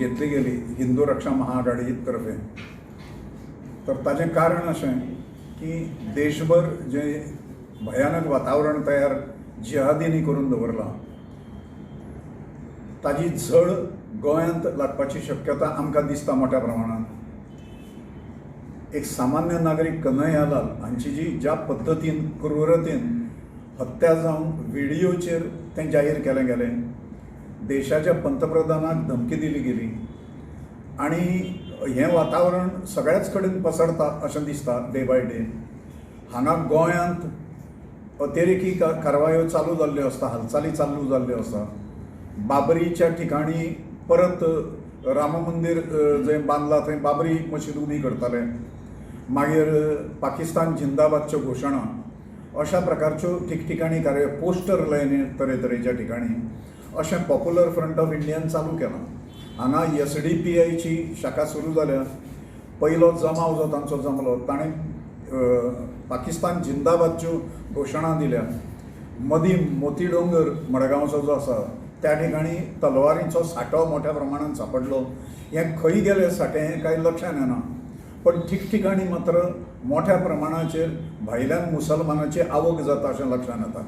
घेतली गेली हिंदू रक्षा महाआघाडी तर्फे. तर ताजें कारण अशें की देशभर जें भयानक वातावरण तयार जिहादींनी करून दवरलां ताजी झळ गोंयांत लागपाची शक्यता आमकां दिसता मोठ्या प्रमाणांत. एक सामान्य नागरीक कन्हैयालाल हांची जी ज्या पद्दतीन क्रुरतेन हत्या जावन व्हिडियोचेर तें जाहीर केलें गेलें, देशाच्या पंतप्रधानाक धमकी दिली गेली आनी हें वातावरण सगळ्याच कडेन पसरता अशें दिसता डे बाय डे. हांगा गोंयांत अतिरेकी कारवायो चालू जाल्ल्यो आसता, हालचाली चालू जाल्ल्यो आसा. बाबरीच्या ठिकाणी परत राम मंदीर जंय बांदलां थंय बाबरी मशीद उबी करताले, मागीर पाकिस्तान जिंदाबादच्यो घोशणा, अशा प्रकारच्यो ठिकठिकाणी कार्य, पोस्टर लायने तरेतरेच्या ठिकाणी, अशें पॉप्युलर फ्रंट ऑफ इंडियान चालू केलां. हांगा SDPIची शाखा सुरू जाल्या. पयलो जमाव जो तांचो जमलो ताणें पाकिस्तान जिंदाबादच्यो घोशणा दिल्या. मदीं मोती डोंगर मडगांवचो जो आसा त्या ठिकाणी तलवारींचो सांठो मोठ्या प्रमाणान सांपडलो. हें खंय गेले सांठे हें कांय लक्षांत येना, पण ठिकठिकाणी मात्र मोठ्या प्रमाणाचेर भायल्यान मुसलमानाची आवक जाता अशें लक्षांत येता.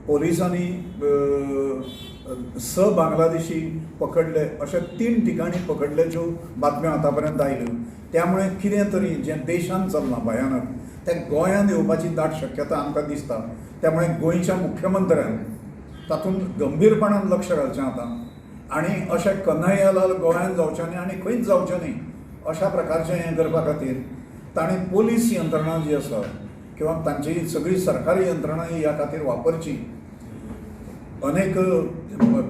पोलिसांनी 6 बांगलादेशी पकडले, अशे 3 ठिकाणी पकडल्याच्यो बातम्यो आतां पर्यंत आयल्यो. त्यामुळे कितें तरी जें देशांत चल्लां भयानक तें गोंयांत येवपाची दाट शक्यता आमकां दिसता. त्यामुळे गोंयच्या मुख्यमंत्र्यान तातूंत गंभीरपणान लक्ष घालचें आतां आनी अशें कन्हैयालाल गोंयांत जावचें न्ही आनी खंयच जावचें न्ही अशा प्रकारचें हें करपा खातीर तांणी पोलीस यंत्रणा जी आसा किंवा तांची सगळी सरकारी यंत्रणा ही ह्या खातीर वापरची. अनेक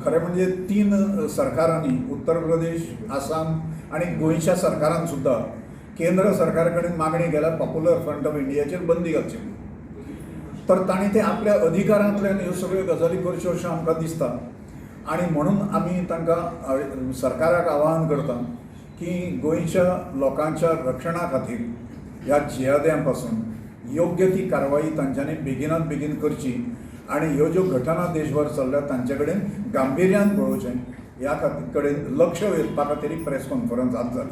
खरें म्हणजे 3 सरकारांनी, उत्तर प्रदेश, आसाम आनी गोंयच्या सरकारान सुद्दां केंद्र सरकारा कडेन मागणी केल्या पॉप्युलर फ्रंट ऑफ इंडियाचेर बंदी घालची. तर तांणी ते आपल्या अधिकारांतल्यान ह्यो सगळ्यो गजाली करच्यो अशें आमकां दिसता आनी म्हणून आमी तांकां सरकाराक आवाहन करता की गोंयच्या लोकांच्या रक्षणा खातीर ह्या जिहाद्यां पासून योग्य ती कारवाई तांच्यांनी बेगिनात बेगीन करची आनी ह्यो ज्यो घटना देशभर चल्ल्या तांचे कडेन गांभिर्यान पळोवचें. ह्या कडेन लक्ष वेधपा खातीर प्रेस कॉन्फरन्स आज जाली.